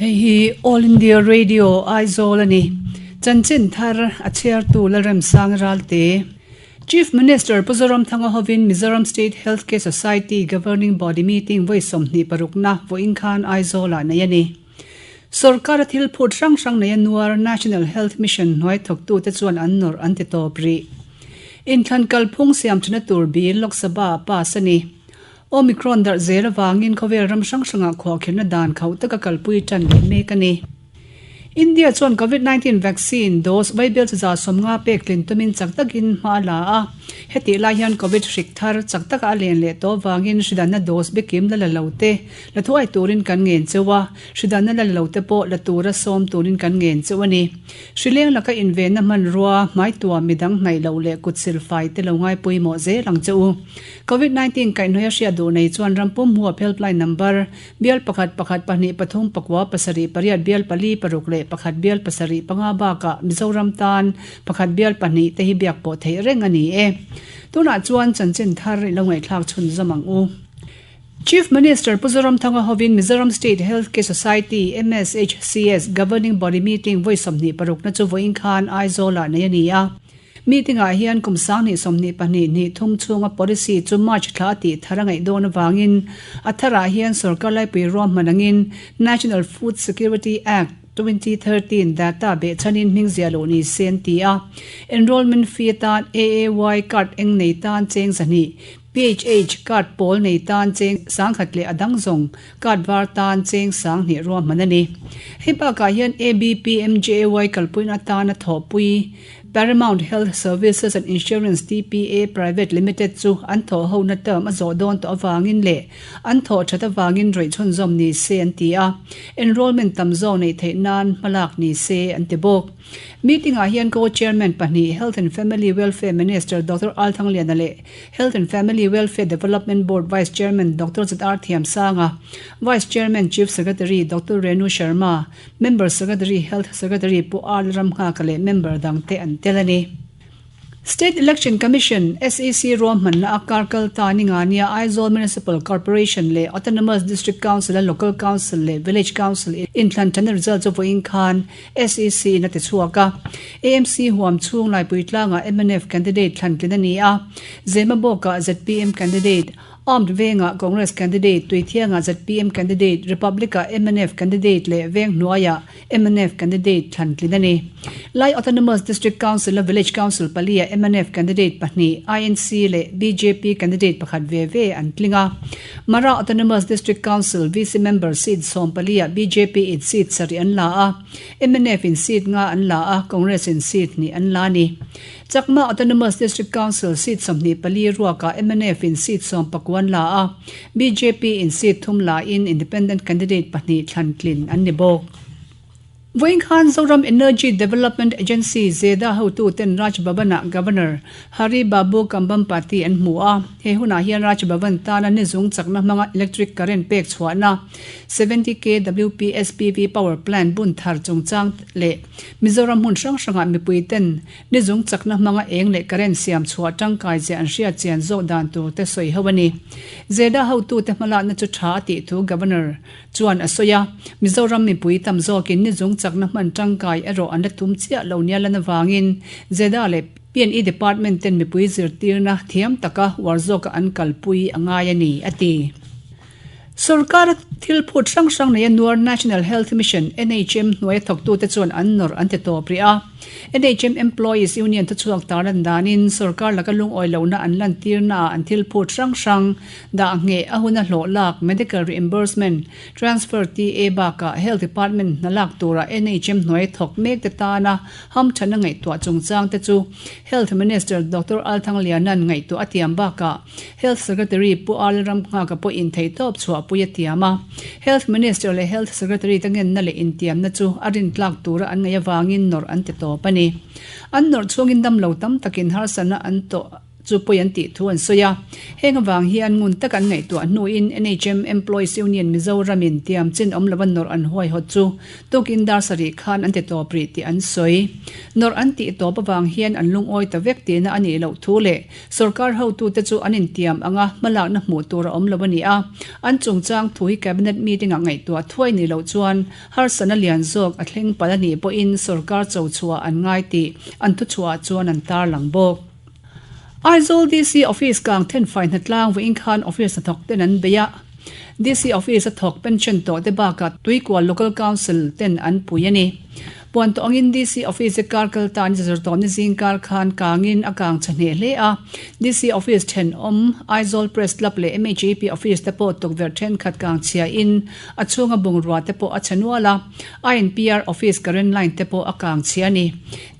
Hei hi All India Radio Aizawl a ni. Chanchin thar a chhiartu Lalremsang Ralte. Chief Minister Pu Zoramthanga hovin Mizoram State Health Care Society Governing Body Meeting vawi 26na vawiin khan Aizawlah nei a ni. Sorkara thil phut hrang hrang nei a nuar National Health Mission hnuai thawktute chuan an nawrh an ti tawp rih. Inthlan kalphung siam thana tur bil Lok Sabha ah pass a ni. Omicron darh zel avangin khawvel ram hrang hrangah khuahkhirhna dan khauh taka kalpui tan leh mek a ni. India chuan Covid 19 vaccine dose vaibel chiza 50 pek tlin tumin chak takin hma a la a, hetih lai hian Covid hrik thar chak taka a len leh tawh avangin hridanna dose bikim la la lo te la thuai turin kan ngen cheu a, hridanna la la lo te pawh la tura sawm turin kan ngen cheu a ni. Hrileng laka invenna hmanrua, hmaituam midang hnaih loh leh kut silfai te lo ngai pawimawh zel ang che u. Covid 19 kaihhnawih a hriat duh nei chuan rampum hmuap helpline number Bial pakhat pakhat pahnih pathum pakua pasarih pariat bial pali paruk leh pakhat bial pasarih panga bakah Mizoram tan pakhat bial pahnih te hi biak pawh theih reng a ni e. Tunah chuan chanchin thar i lo ngaihthlak chhunzawm ang u. Chief Minister Pu Zoramthanga hovin Mizoram State Health Care Society, MSHCS, Governing Body Meeting vawi 26 na chu vawiin khan Aizawl-ah nei a ni a. Meeting ah hian kum 2022 hnih thum chhunga policy chu March thla a tih thar a ngaih dawn avangin a tharah hian sorkar laipui ruahman angin National Food Security Act, 2013 data behchhanin hming ziah loh ni se an ti a. Enrolment fee atan AAY card eng nei tan cheng 200, PHH card pawl nei tan cheng 1000 leh a dang zawng card var tan cheng 2000 ruahman a ni. Hei bakah hian ABPMJAY kalpuina atana thawhpui Paramount Health Services and Insurance TPA Private Limited chu an thawh hona term a zawh dawn tawh avangin leh an thawh that avangin rawih chhunzawm ni se an ti a, enrolment tam zawk neih theih nan hmalak ni se an ti bawk. Meeting ah hian Co-Chairman pahnih Health and Family Welfare Minister Doctor Al Thangliana leh Health and Family Welfare Development Board Vice Chairman Doctor ZR Thiamsanga, Vice Chairman Chief Secretary Doctor Renu Sharma, Member Secretary, Health Secretary Pu R Lalramnghaka leh member dangte an tel a ni. State Election Commission, SEC, ruahmanna a kar kal ta ni nga nia Aizawl Municipal Corporation leh Autonomous District Council a Local Council leh Village Council inthlan tana result chu vawiin khan SEC in a ti chhuak a. AMC huam chhung Laipui tlangah mnf candidate thlan tlin a ni a, Zemabawkah zpm candidate, Armed Vengah Congress candidate, Tuithiangah zpm candidate, Republic-ah mnf candidate leh Veng hnuaiah mnf candidate thlan tlin a ni. Lai Autonomous District Council-a Village Council paliah mnf candidate pahnih, INC leh bjp candidate pakhat ve ve an tling a. Mara Autonomous District Council VC member seat sawmpaliah bjp in seat sarih an la a, mnf in seat nga an la a, Congress in seat hnih an la a ni. Chakma Autonomous District Council seat 24 ruakah mnf in seat 19 an la a, bjp in seat thum la in independent candidate pahnih thlan tlin an ni bawk. Vawiin khan Zoram Energy Development Agency, ZEDA, hotuten Raj Bhavan-ah Governor Hari Babu Kambhampati an hmu a. He hunah hian Raj Bhavan tana nizung chakna hmanga electric current pek chhuahna 70 kWp SPV power plant bun thar chungchang leh Mizoram hmun hrang hrangah mipuiten Nizung chakna hmanga eng leh current siam chhuah tangkai zia an hriat chian zawk dan tur te sawi ho a ni. Zeda hotute hmalakna chu tha a tih thu Governor chuan a sawi a, Mizoram mipui tam zawkin nizung chakna hman tangkai erawh an la tum chiah lo nia lan avangin Zeda leh PNE Department ten mipui zirtirna thiam taka uar zawka an kalpui a ngai a ni, a ti. Sorkara thil phut hrang hrang neia nuar National Health Mission, NHM, hnuaia thawktute chuan an nawrh an ti tawp rih a. NHM Employees Union thuchhuak tarlan danin sorkar laka lungawi lohna an lantirnaah an thil phut hrang hrang dah ngheh a huna hlawh lak, medical reimbursement, transfer TA bakah Health Department hna lak tura NHM hnuaia thawk mekte tana hamthanna ngaihtuah chungchangte chu Health Minister Doctor Althangliana'n ngaihtuah a tiam bakah Health Secretary Pu Al Ramnghaka pawhin theihtawp chhuahpui a tiam a. Health Minister leh Health Secretary te ngenna leh intiamna chu a rintlak tura an ngaih avangin nawrh an ti tawp a ni. An nawrh chhungin damlo tam takin harsatna an tawh. chu pawi an tih thu an sawi a. Heng avang hian ngun taka an ngaihtuah hnuin NHM Employees Union Mizoramin tiam chin awm lova nawrh an huaihawt chu tukin dar sarih khan an ti tawp rih tih an sawi. Nawrh an tih tawp avang hian an lungawi ta vek tihna a nih loh thu leh Sorkar hotute chu an intiam anga hmalakna hmuh tur a awm lo a ni a, an chungchang thu hi Cabinet meeting-ah ngaihtuah thuai nih loh chuan harsatna lian zawk a thleng palh a nih pawhin sorkar cho chhuah an ngai tih an thuchhuahah chuan an tarlang bawk. Aizawl DC Office kang thenfai hnatlang vawiin khan office hnathawk ten an bei a, DC Office a thawk pension tawh te bakah Tuikual Local Council ten an pui a ni. Puan tawh angin DC Office hi kar kal tan zirtawpni zing kar khan kangin a kang chhe hneh hle a. DC Office thenawm, Aizawl Press Club leh MHAP Office te pawh tukverh thenkhat kang chhiain a chhunga bungrua te pawh a chhe nual a. INPR Office current line te pawh a kang chhia a ni.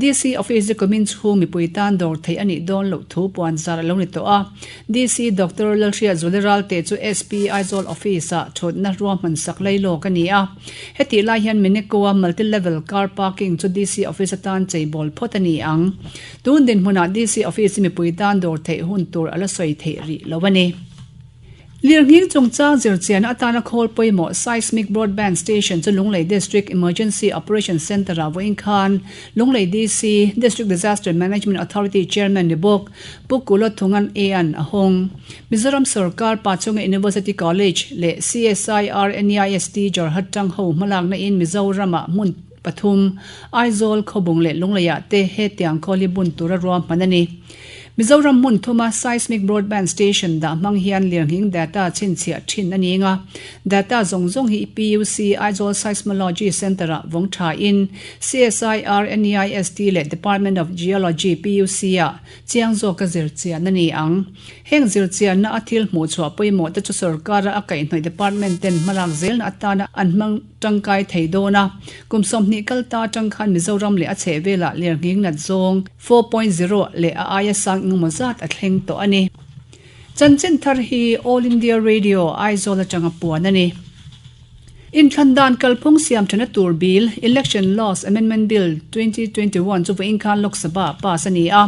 DC Office hi kumin chhung mipui tan dawr theih a nih dawn loh thu puan zar a lo ni tawh a. DC Doctor Lalhriat Zuliral te chu SP Aizawl Office-ah thutna ruahman sak lei lawk a ni a. Hetih lai hian Meneko-a Multi Level Car Parking chu DC Office atan cheibawl phawt a ni ang. Tun dinhmunah DC Office hi mipui tan dawr theih hun tur a la sawi theih rih lo a ni. Lirnghing chungchang zirchianna atana khawl pawimawh Seismic Broadband Station chu Lunglei District Emergency Operation Centre-ah vawiin khan Lunglei DC, District Disaster Management Authority Chairman ni bawk Pu Kulo Thungan Ean a hawng. Mizoram sorkar Pachunga University College leh CSIR NEIST Jorhat tang ho hmalakna in Mizoram-ah hmun pathum, Aizawl, Khawbung leh Lungleiah te hetiang khawl hi bun tura ruahman a ni. Mizoram hmun thuma Seismic Broadband Station dah hmang hian lirnghing data chhinchhiah thin a ni nga. Data zawng zawng hi PUC Aizawl Seismology Centre-ah vawng thain CSIR NEIST leh Department of Geology PUC-ah chiang zawka zirchian a ni ang. Heng zirchianna a thil hmuh chhuah pawimawh te chu sorkara a kaihhnawih department ten hmalak zelna atana an hmang tangkai thei dawn a. Kum 20 kal ta atang khan Mizoram leh a chhehvelah lirnghing nat zawng 4.0 leh a aia sang engemaw zat a thleng tawh a ni. Chanchin thar hi All India Radio, Aizawl atanga puan a ni. Inthlan dan kalphung siam thana tur bill, Election Laws Amendment Bill, 2021 chu vawiin khan Lok Sabha ah pass a ni a.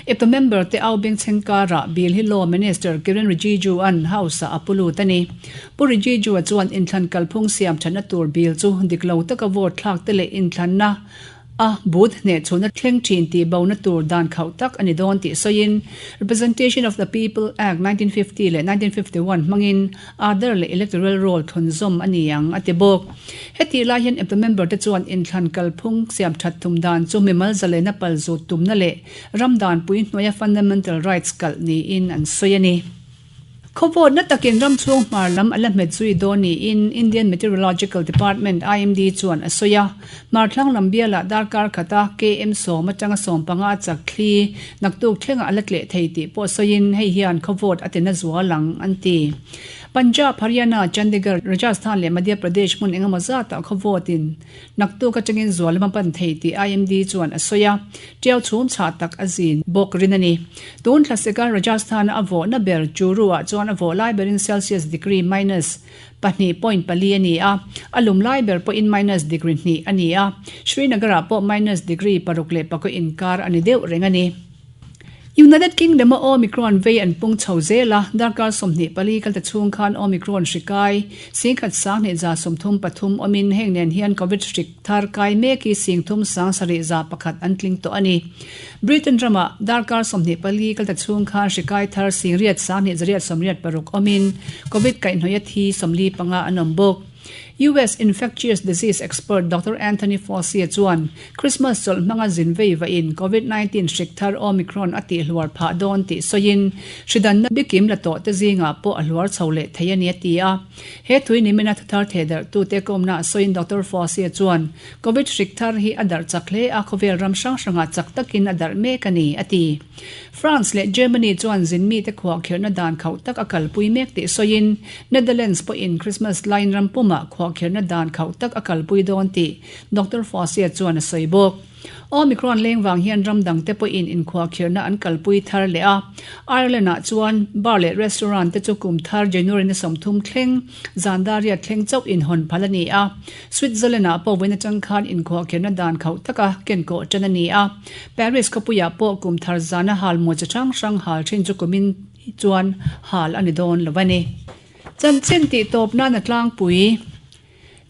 Epto member te au bengchheng karah bill hi Law Minister Kiren Rijiju-a'n House-ah a pu lut a ni. Pu Rijiju-a chuan inthlan kalphung siam thana tur bill chu dik lo taka vote thlak te leh inthlanna A but hneh chhunna thleng thin tih bona tur dan khauh tak a ni dawn tih sawiin Representation of the People Act 1950 leh 1951 hmangin Aadhaar leh Electoral Roll thawnzawm a ni ang a ti bawk. Hetih lai hian eptu member te chuan inthlan kalphung siam that tum dan chu mimal zalena palzut tumna leh ram danpui hnuaia fundamental rights kalh niin an sawi a ni. Khawvawtna takin ram chhung hmar lam a la hmet zui dawn niin Indian Meteorological Department, IMD, chuan a sawi a. Hmar thlang lam bialah darkar khata KM 10 atanga 15 a chak thli naktuk thlengah a la tleh thei tih pawh sawiin hei hian khawvawt a tina zual ang, an ti. Punjab, Haryana, Chandigarh, Rajasthan leh Madhya Pradesh hmun engemaw zatah khawvawtin Naktuk atangin zual lam a pan thei tih IMD chuan a sawi a, tiau chhum chhah tak a zin bawk rin a ni. Tun thlasika Rajasthan-a a vawhna ber Churu-ah chuan a vawh lai berin Celsius degree minus 2.4 a ni a, a lum lai ber pawhin minus degree hnih a ni a, Srinagar-ah pawh minus degree paruk leh pakaw inkar a ni deuh reng a ni. United Kingdom-a Omicron vei an pung chho zel a, darkar 24 kalta chhung khan Omicron hri kai 10,000 133 awmin heng nen hian Covid hri thar kai mek hi 3,701 an tling tawh a ni. Britain ramah darkar 24 kalta chhung khan hri kai thar 8,286 awmin Covid kaihhnawih a thi 45 an awm bawk. US infectious disease expert Doctor Anthony Fauci chuan Christmas chawlh hmanga zin vei vahin Covid 19 hrik thar Omicron a tih hluar phah dawn tih sawiin hridanna bikim la tawh te zingah pawh a hluar chho leh thei a ni a ti a. He thui nimina thuthar thehdarhtute kawmnaah sawiin Doctor Fauci chuan Covid hrik thar hi a darh chak hle a, khawvel ram hrang hrangah chak takin a darh mek a ni a ti. France leh Germany chuan zin mite khuahkhirhna dan khauh tak a kalpui mek tih sawiin Netherlands pawhin Christmas laiin ram pumah khuahkhirhna dan khauh tak a kalpui dawn tih Doctor Fauci chuan a sawi bawk. Omicron leng vang hian ram dangte pawhin inkhuahkhirhna an kalpui thar leh a. Ireland-ah chuan bar leh restaurant te chu kum thar January ni 30 thleng zan dar riat thleng chauh inhawn phal a ni a. Switzerland-ah pawh vawiin atang khan inkhuahkhirhna dan khauh taka kenkawh tan a ni a. Paris khawpuiah pawh kum thar zana hal mawi chi hrang hrang hal thin chu kumin chuan hal a ni dawn lo a ni. Chanchin tih tawp nan a tlangpui.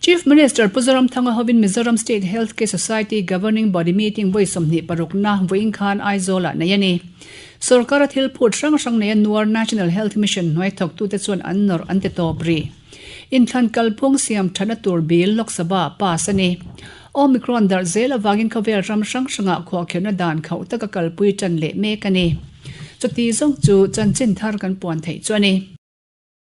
Chief Minister Pu Zoramthanga hovin Mizoram State Health Care Society Governing Body Meeting vawi 26 na vawiin khan Aizawlah nei a ni. Sorkara thil phut hrang hrang neia nuar National Health Mission hnuai thawktute chuan an nawrh an ti tawp rih. Inthlan kalphung siam thatna tur bill Lok Sabha pass a ni. Omicron darh zel avangin khawvel ram hrang hrangah khuahkhirhna dan khauh taka kalpui tan leh mek a ni. Chuti zawng chu chanchin thar kan puan theih chu a ni.